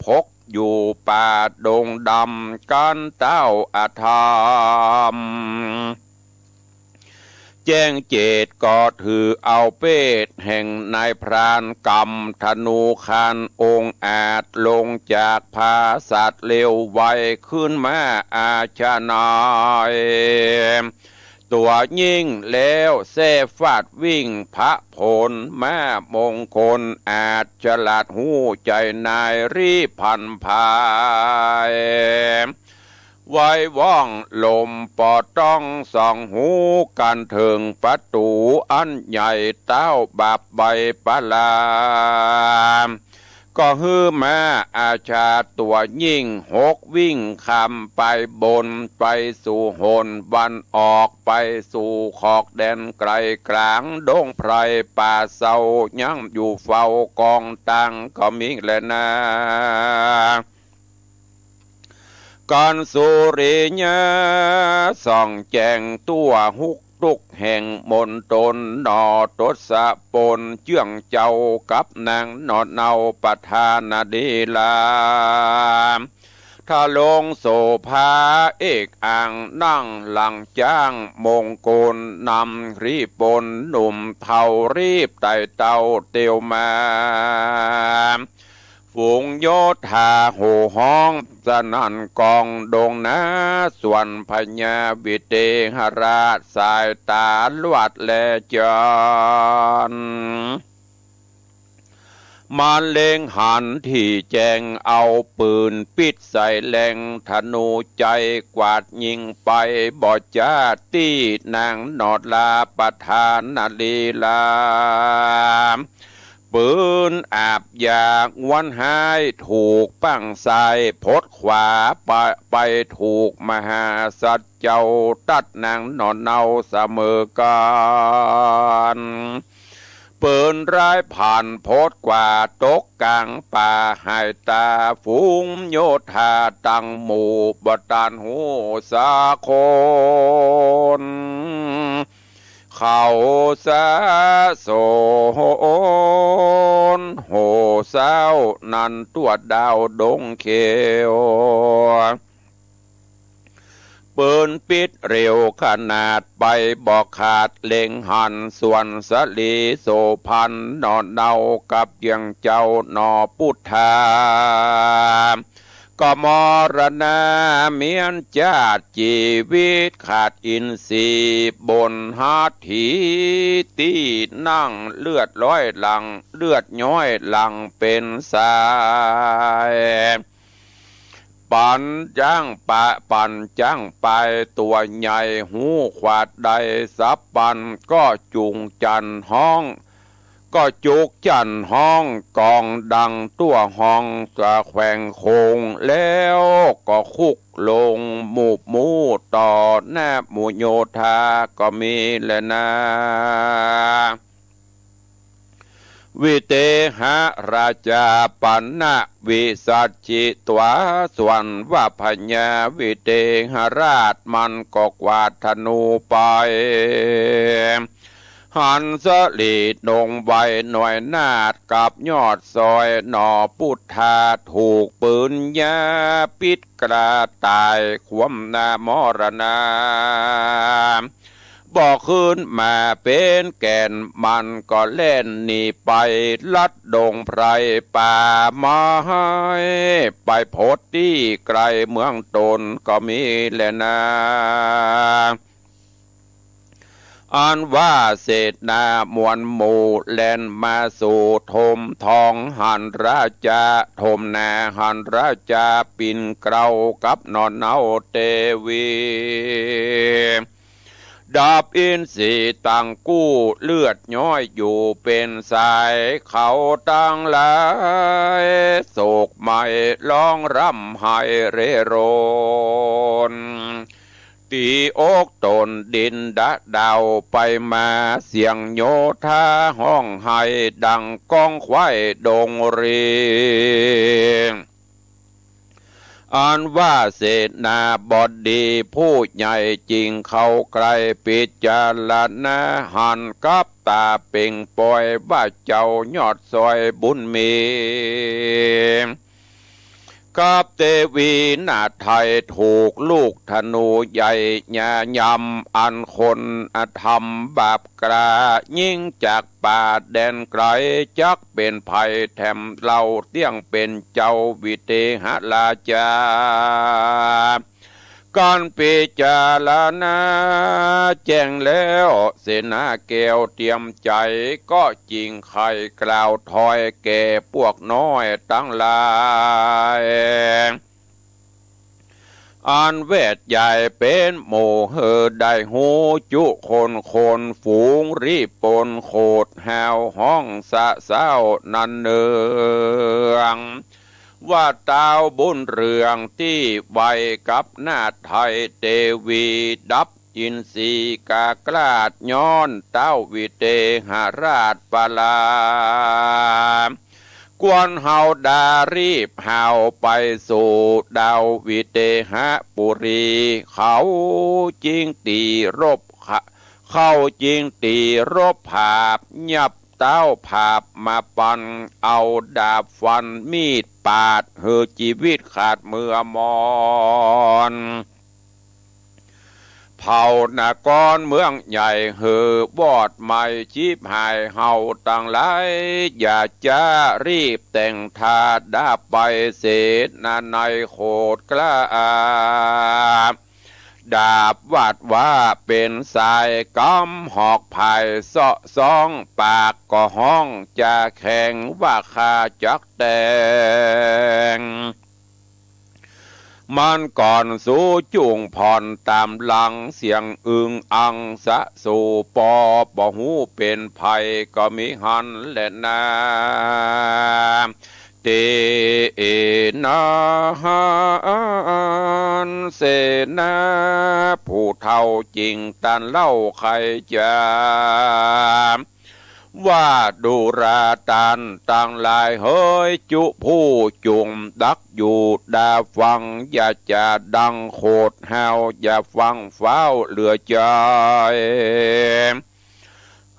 พก อยู่ป่าดงดำ กั๋นเต้าอธรรม แจ้งเจตก็ถือเอาเปตแห่งนายพราน กำธนูคานองอาจ ลงจากผาสัตว์เร็วไว ขึ้นมาอาชาไนย ตั๋วยิ่งแล้วแซ่ฟาดวิ่ง พระผลมามงคลอาจ ฉลาดฮู้ใจ๋นาย รีบผันผาย ไวว่องลมปอต้องสองฮู กั๋นเถิงประตู๋อันใหญ่เต้าบาบใบปลา ก็หื้อม้าอาชาตั๋วยิ่งหกวิ่งข้ามไปบน ไปสู่หนวันออก ไปสู่ขอกแดนไกล กลางดงไพรป่าเซา ยังอยู่เฝ้ากองตังก็มีแลนา กั๋นสุริยาส่องแจ้งตั๋วฮุก ตุ๊กแห่งมณฑลหนอ ตศพลเจื้องเจ้ากับนางหนอเนาประธานดีลา ทรงโสภาเอกอัง นั่งหลังจ๊างมงคลนำ รีบปนหนุ่มเฒ่ารีบไต่เต้าเตียวมา ฝูงโยธาโห่ฮ้องสนั่นกองดงนา ส่วนพญาวิเทหราชสายตาลวดแลจร มาเล็งหันถี่แจ้ง เอาปืนปิดใส่แหล่ง ธนูใจ๋กวาดยิงไป บ่จ้าตี้นางนอดลาประธานนารีลา ปืนอาบยาอ้วนฮ้าย ถูกปังซ้าย พดขวาไป ไปถูกมหาสัตว์เจ้า ตัดนางนอนเนาเสมอกั๋น ปืนร้ายผ่านพดขวา ตกก๋างป่าหายต๋า ฝูงโยธาตังหมู่ บ่ตันฮู้สักคน เขาสะสนโห่เศร้า นั้นตั๋วดาวดงเขียว ปืนปิดเร็วขนาด ไปบ่ขาดเล็งหัน ส่วนสะหลีโสภณนอนเนา กับเยียงเจ้าหนอปุทธา ก็มรณาเมียนจาติ จีวิตขาดอินทรีย์ บนหัตถีตี้นั่ง เลือดย้อยหลั่ง เลือดย้อยหลั่งเป๋นสาย ปันจ๊างปะ ปันจ๊างปาย ตั๋วใหญ่ฮูขวาดได้สับปัน ก็จุกจั่นฮ้อง ก็จุกจั่นฮ้อง ก๋องดังตั๋วฮ้อง สะแขว่งโขง แล้วก็คุกลงหมู่หมู่ ต่อหน้าหมู่โยธาก็มีแลนา วิเทหราชาปณวิสัชชิตวา ส่วนว่าพญาวิเทหราชมันก็กวาดธนูไป หันสะหลีดงไวหน่วยนาฏ กับยอดซอยหนอปุทธา ถูกปืนยาปิดกระต่าย คว่ำหน้ามรณา บ่คืนมาเป๋นแก่น มันก็แล่นหนีไป ลัดดงไพรป่าไม้ ไปผดตี้ไกลเมืองตนก็มีแลนา อันว่าเสนามวลหมู่ แล่นมาสู่ถมท้องหันราชา ถมหน้าหันราชา ปิ่นเกล้ากับนอนเนาเตวี ดับอินทรีย์ตังกู้ เลือดย้อยอยู่เป๋นสาย เขาตังหลายโศกไหม้ ฮ้องร่ำไห้เร่รน ตี๋อกต๋นดินดะดาวไปมา เสียงโยธาฮ้องไห้ดังก้องไขว้ดงรี อันว่าเสนาบดีผู้ใหญ่จึงเข้าใกล้ พิจารณาหันกับต๋าเป่งป่อย ว่าเจ้ายอดซอยบุญมี กับเตวีนาไทย ถูกลูกธนูใหญ่ยายำ อันคนอธรรมบาปกล้า ยิ่งจากป่าแดนไกล จักเป๋นภัยแถมเล่า เตี้ยงเป๋นเจ้าวิเทหราชา กันพิจารณาแจ้งแล้ว เสนาแก้วเตรียมใจ๋ ก็จึงใค่กล่าวถ้อยแก่ปวกน้อยตังหลาย อันแวดใหญ่เป๋นหมู่ หื้อได้ฮู้จุคนคน ฝูงรีบปนโขดฮาวฮ้องสะเซ้านั้นเนือง ว่าต้าวบุญเรืองตี้ไวกับนาไทยเตวี ดับอินทรีย์กล้าคลาด ย้อนต้าววิเทหราชปรา ควรเฮาดารีบฮาวไปสู่ดาววิเทหปุรี เขาจึงตี๋รบ เขาจึงตี๋รบผาบยับ เต๊าผาบมาปัน เอาดาบฟันมีดปาด หื้อจีวิตขาดเมือมอน เผานครเมืองใหญ่หื้อวอดไหม้ฉิบหาย เฮาตังหลายอย่าจ๊า รีบแต่งท่าดาบไปเสนาในโขดกล้า ดาบวาดว่าเป๋นสาย กำหอกไผ่เซาะซ้อง ปากก็ฮ้องจ๋าแข็ง ว่าข้าจักแต่ง มันก่อนสูจุ่งผ่อนต๋ามหลัง เสียงอึงอังสะสูปอ บ่ฮู้เป๋นใผก็มีหั้นแหละนา เตนะหัน เสนาผู้เฒ่าจิ่งตันเล่าใค่จ๋า ว่าดูราต้านตังหลายเหย จุผู้จุ่งดักอยู่ดาฟัง อย่าจ๋าดังโขดฮาว อย่าฟั่งฟ้าวเหลือใจ๋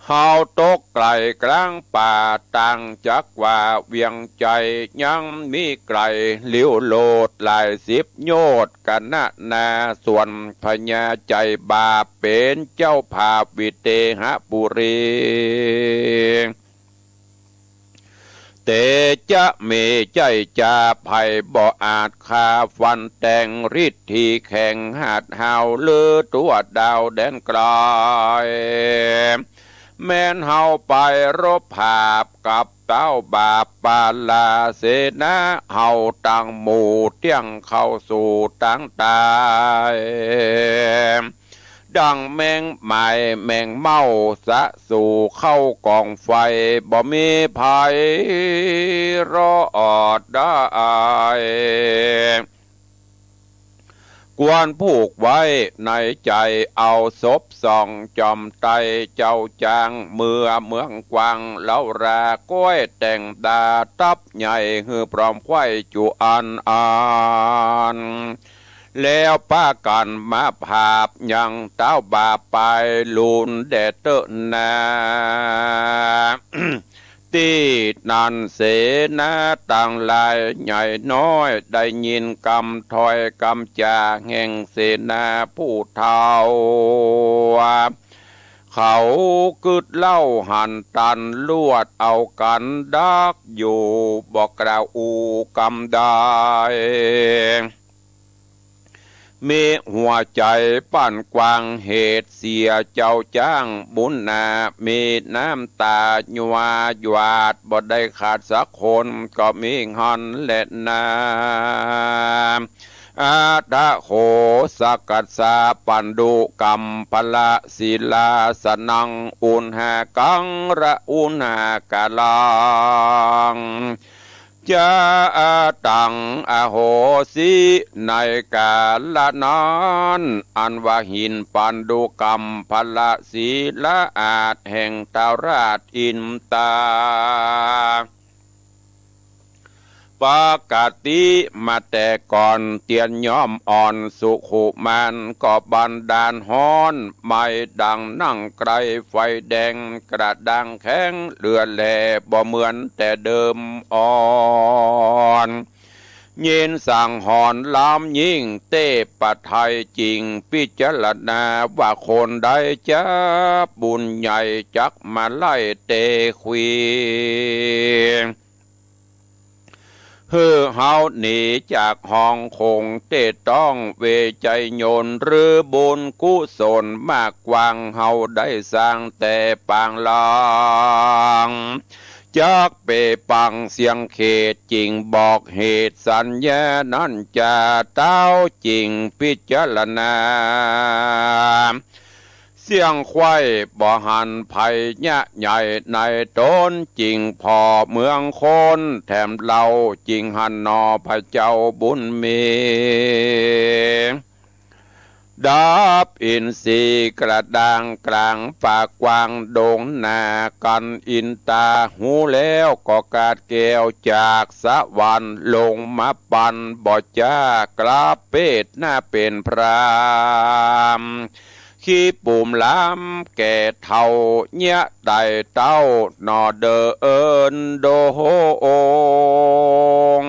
เฮาตกใก้กลางป่า ต่างจากว่าเวียงใจ๋ ยังมีไก๋ ลิ้วโลดหลายสิบโยชน์ กั๋นนานา ส่วนพญาใจ๋บาป เป๋นเจ้าผาบวิเตหปุรี แต่จะมีใจ๋จ๋า ใผบ่อาจฆ่าฟันแตง ฤทธีแข็งหาดฮาว ลือตั๋วดาวแดนไก๋ แม้นเฮาไปรบผาบกับเต๊าบาปปาลาเสนา เฮาตังหมู่เตี้ยงเข้าสู่ตางต๋าย ดั่งแมงไหม้แมงเม่าสะสู่เข้ากองไฟ บ่มีใผรอดได้ ควรผูกไว้ในใจ๋ เอาศพส่องจ่อมไต้เจ้าจ๊าง เมือเมืองกวางเล้ารา ก้อยแต่งดาตับใหญ่ หื้อพร้อมไขว้จุอันอัน แล้วปากั๋นมาผาบยังเต๊าบาปไป ลุนแด่เต๊อะนา ตี้นั้นเสนาตังหลายใหญ่น้อย ได้ยินกำถ้อยกำจ๋าแห่งเสนาผู้เฒ่า เขากึ๊ดเล่าหันตัน ลวดเอากั๋นดักอยู่ บ่กล่าวอู้กำใด มีหัวใจ๋ปันกว้างเหตุเสียเจ้าจ๊างบุญนา มีน้ำต๋ายวาหยาดบ่ได้ขาดสักคน ก็มีหั้นแหละนา อะถะโข สกัสสะ ปันดุกัมพละ ศิลาสนัง อุณหากัง ระอุณหาการัง จะตัง อโหสิ ในกาละนั้น อันว่าหินปันดุกัมพละ ศิลาอาสน์แห่งท้าวราชอินตา ปกติมาแต่ก่อน เตียนย่อมอ่อนสุขุมาน ก็บันดาลฮ้อน ไหม้ดังหนังไก๋ ไฟแดงกระด้างแข็ง เหลือแหล่บ่เหมือนแต่เดิมอ่อน ยินสังหรณ์ล้ำยิ่ง เตปะไทยจิ่ง พิจารณาว่าคนใดจะบุญใหญ่ จักมาไล่เตขวี หื้อเฮาหนีจากห้องคง เตต้องเวไชยนต์ หรือบุญกุศลมากกว้าง เฮาได้สร้างแต่ปางหลัง จักเปปังเสียงเขต จิ่งบอกเหตุสัญญานั้นจา เต๊าจิ่งพิจารณา เสี้ยงไขว้บ่หันภัยยะใหญ่ ในต๋นจิ่งผ่อเมืองคน แถมเฮาจิ่งหันหนอพระเจ้าบุญมี ดับอินทรีย์กระด้างกลางป่ากว้างดงนา กั๋นอินตาฮู้แล้วก็กาดแก้วจากสวรรค์ ลงมาปันบ่จ๊ากลับเพศหน้าเป๋นพราหมณ์ ตี้ปู๋มล้ำแก่เฒ่า เยียะไต่เต้าหน่อเดินโดง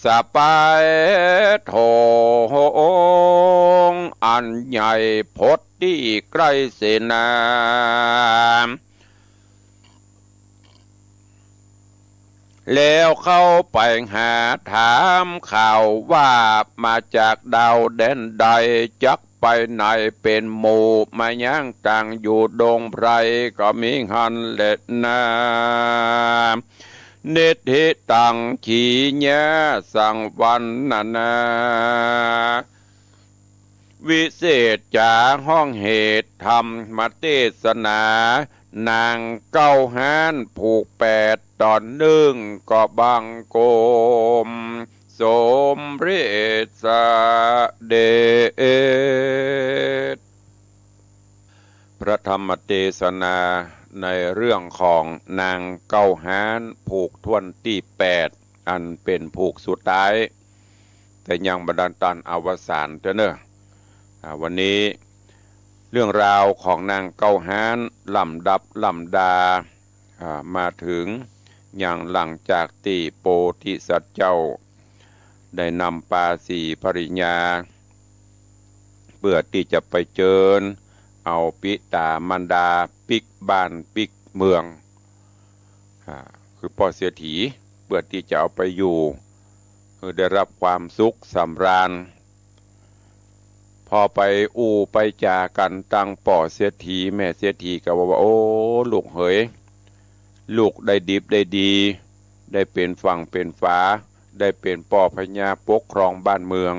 สะปายโถงอันใหญ่พดตี้ใก้เสนา แล้วเข้าไปหาถามข่าวว่า มาจากดาวแดนใด จักไปไหนเป๋นหมู่ มายังตั้งอยู่ดงไพร ก็มีหั้นแลนา นิทธิตัง ขีญาสังวรรณนา วิเศษจ๋าฮ้องเหตุธรรมเตสนา นางเก๊าฮ้านผูกแปด ต๋อนนึ่งก็บังคมสมเร็จเสด็จ พระธรรมเตสนาในเรื่องของนางเก๊าฮ้านผูกถ้วนตี้แปด อันเป๋นผูกสุดท้าย แต่ยังบ่ตันอวสานเตื้อเน่อ อ่า วันนี้เรื่องราวของนางเก๊าฮ้านลำดับลำดา อ่า มาเถิงยังหลังจากตี้โพธิสัตว์เจ้าได้นำปาสีภริยา เปื้อตี้จะไปเจิญเอาปิต๋ามารดาปิ๊กบ้านปิ๊กเมือง อ่า คือป้อเศรษฐี เปื้อตี้จะเอาไปอยู่ หื้อได้ฮับความสุขสำราญ พอไปอู้ไปจ๋ากั๋นตังป้อเศรษฐี แม่เศรษฐีก็ว่า ว่า โอ้ ลูกเหย ลูกได้ดิบได้ดี ได้เป๋นฝั่งเป๋นฝา ได้เป๋นป้อพญาปกครองบ้านเมือง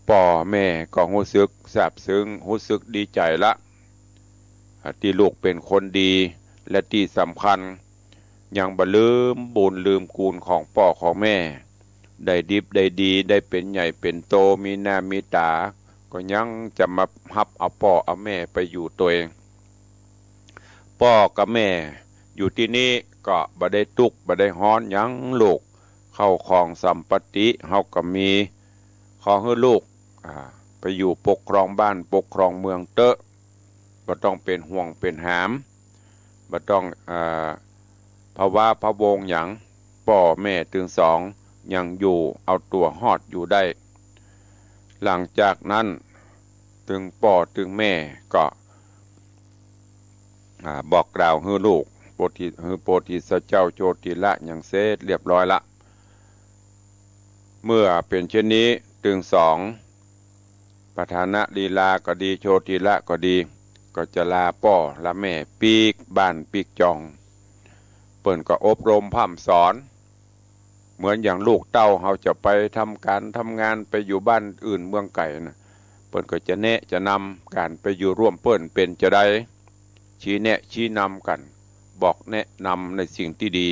ป้อแม่ก็ฮู้สึกซาบซึ้ง ฮู้สึกดีใจ๋ละ ตี้ลูกเป๋นคนดี และตี้สำคัญ ยังบ่ลืมบุญลืมคุณของป้อของแม่ ได้ดิบได้ดี ได้เป๋นใหญ่เป๋นโต มีหน้ามีต๋า ก็ยังจะมาฮับเอาป้อเอาแม่ไปอยู่ตวย ป้อกับแม่อยู่ตี้นี้ก็บ่ได้ตุ๊กข์บ่ได้ฮ้อนหยังลูก เข้าของสัมปัตติเฮาก็มี ขอหื้อลูก อ่า ไปอยู่ปกครองบ้านปกครองเมืองเต๊อะ บ่ต้องเป๋นห่วงเป๋นหาม บ่ต้อง อ่า พะวาพะวงหยัง ป้อแม่ตึงสองยังอยู่เอาตั๋วฮอดอยู่ได้ หลังจากนั้นตึงป้อตึงแม่ก็ อ่า บอกกล่าวหื้อลูกโพธิ หื้อโพธิสัตว์เจ้าโชติละหยังเสร็จเรียบร้อยละ เมื่อเป๋นเช่นนี้ตึงสอง ปฐานลีลาก็ดี โชติละก็ดี ก็จะลาป้อลาแม่ปิ๊กบ้านปิ๊กจอง เปิ้นก็อบรมพร่ำสอน เหมือนอย่างลูกเต้าเฮาจะไปทำก๋านทำงาน ไปอยู่บ้านอื่นเมืองไก๋น่ะ เปิ้นก็จะแนะจะนำก๋านไปอยู่ร่วมเปิ้นเป๋นจาใด ชี้แนะชี้นำกั๋น บอกแนะนำในสิ่งตี้ดี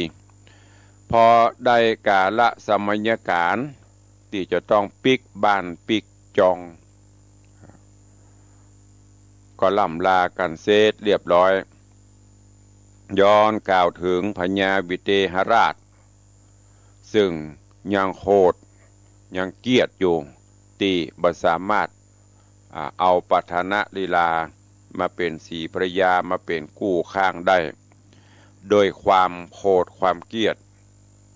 พอได้กาละสมัยก๋าลตี้จะต้องปิ๊กบ้านปิ๊กจอง ก็ล่ำลากั๋นเสร็จเรียบร้อย ย้อนกล่าวเถิงพญาวิเทหราช ซึ่งยังโขดยังเคียดอยู่ ตี้บ่สามารถ อ่า เอาปฐานลีลามาเป๋นศรีภริยา มาเป๋นกู้ข้างได้ โดยความโขดความเคียด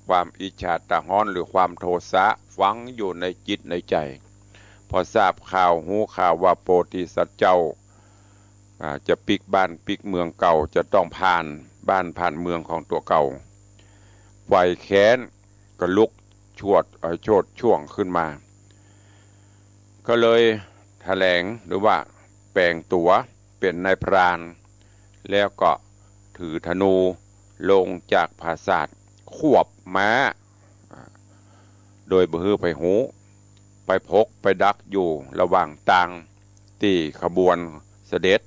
ความอิจฉาตาฮ้อนหรือความโทสะฝังอยู่ในจิตในใจ๋ พอทราบข่าวฮู้ข่าวว่าโพธิสัตว์เจ้า อ่า จะปิ๊กบ้านปิ๊กเมืองเก่า จะต้องผ่านบ้านผ่านเมืองของตั๋วเก่า ไฟแค้นก็ลุกโชติ เอ่อ โชติช่วงขึ้นมา ก็เลยแถลงหรือว่าแป๋งตั๋วเป๋นนายพราน แล้วก็ถือธนูลงจากผาสาทขวบม้า อ่า โดยบ่หื้อใผฮู้ ไปพกไปดักอยู่ระหว่างตาง ตี้ขบวนเสด็จ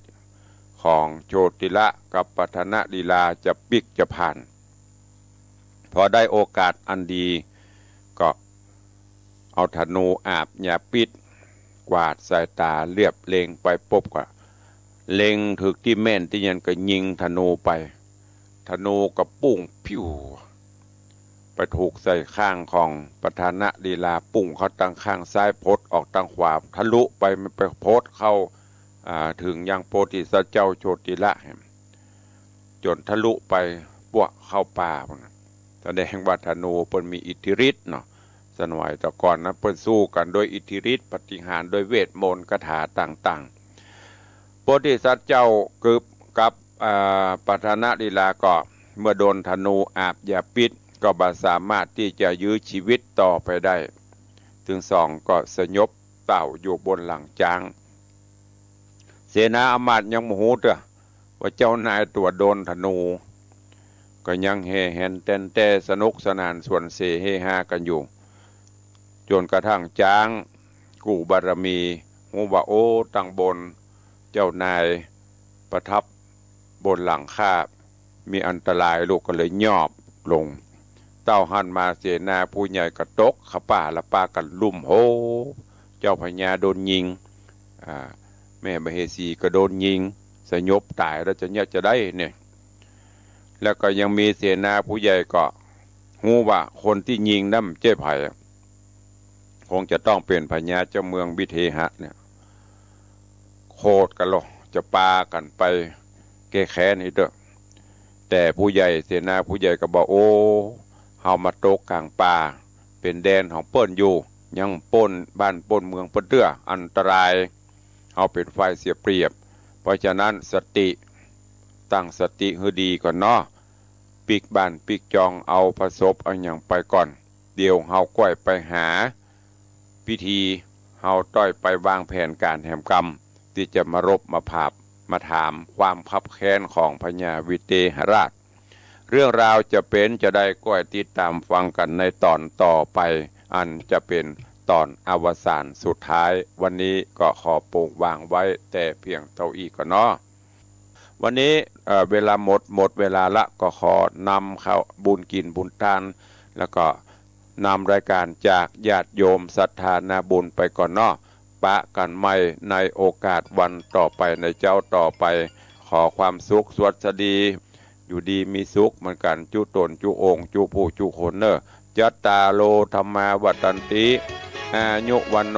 ของโชติละกับปฐานลีลาจะปิ๊กจะผ่าน พอได้โอกาสอันดี ก็เอาธนูอาบยาพิษ กวาดสายต๋าเลียบเล็งไปปุ๊บก็ เล็งถึกตี้แม่นตี้หยังก็ยิงธนูไป ธนูก็ปุ้งผิว ไปถูกใส่ข้างของปทานลีลา ปุ้งเข้าตางข้างซ้าย ผดออกตางขวา ทะลุไป มันไปผดเข้า อ่า เถิงยังโพธิสัตว์เจ้าโชติละ จ๋นทะลุไป ปวกเข้าป่าพุ้นน่ะ แสดงว่าธนูเปิ้นมีอิทธิฤทธิ์เนาะ สมัยแต่ก่อนนะ เปิ้นสู้กั๋นโดยอิทธิฤทธิ์ปาฏิหาริย์ โดยเวทมนต์คาถาต่างๆ โพธิสัตว์เจ้ากับ กับ อ่า ปทานลีลาก็ เมื่อโดนธนูอาบยาพิษ ก็บ่สามารถตี้จะยื้อชีวิตต่อไปได้ ตึงสองก็สยบเต้าอยู่บนหลังจ๊าง เสนาอำมาตย์ยังบ่ฮู้เตื้อ ว่าเจ้านายตั๋วโดนธนู ก็ยังแห่แหนแตนแต๋สนุกสนานสวนเสเฮฮากั๋นอยู่ จ๋นกระทั่งจ๊างกู้บารมี ฮู้ว่า โอ้ ตางบนเจ้านายประทับบนหลังข้า มีอันตราย ลูกก็เลยหยอบลง เต้าหันมาเสนาผู้ใหญ่ก็ตกเข้าป่า แล้วปากั๋นลุ่ม โห เจ้าพญาโดนยิง อ่า แม่มเหสีก็โดนยิง สยบต๋ายแล้ว จะเยียะจะใดเนี่ย แล้วก็ยังมีเสนาผู้ใหญ่ก็ฮู้ว่าคนตี้ยิงนั้นบ่ใจ้ใผ คงจะต้องเป๋นพญาเจ้าเมืองวิเทหะเนี่ย โขดกั๋นลอ จะปากั๋นไปแก้แค้นอี้เต๊อะ แต่ผู้ใหญ่ เสนาผู้ใหญ่ก็บอก โอ้ เฮามาตกก๋างป่า เป๋นแดนของเปิ้นอยู่ ยังป้นบ้านป้นเมืองเปิ้นเตื้อ อันตราย เฮาเป๋นฝ่ายเสียเปรียบ เพราะฉะนั้นสติ ตั้งสติหื้อดีก่อนเนาะ ปิ๊กบ้านปิ๊กจอง เอาผาสบเอาหยังไปก่อน เดี๋ยวเฮาก้อยไปหาพิธี เฮาต้อยไปวางแผนก๋านแหมกำ ตี้จะมารบมาผาบมาถามความคับแค้นของพญาวิเทหราช เรื่องราวจะเป๋นจะใดก้อยติดต๋ามฟังกั๋นในต๋อนต่อไป อันจะเป๋นต๋อนอวสานสุดท้าย วันนี้ก็ขอปงวางไว้แต่เพียงเต้าอี้ก่อนเนาะ วันนี้ เอ่อ เวลาหมด หมดเวลาละ ก็ขอนำข้าวบุญกิ๋นบุญตาน แล้วก็นำรายก๋านจากญาติโยมศรัทธานาบุญไปก่อนเนาะ ปะกั๋นใหม่ในโอกาสวันต่อไป ในเจ๊าต่อไป ขอความสุขสวัสดี อยู่ดีมีสุขเหมือนกั๋น จุ๊ต๋นจุ๊องค์ จุ๊ผู้จุ๊คนเน่อ จัตตาโร ธัมมา วัฑฒันติ อายุ วัณโณ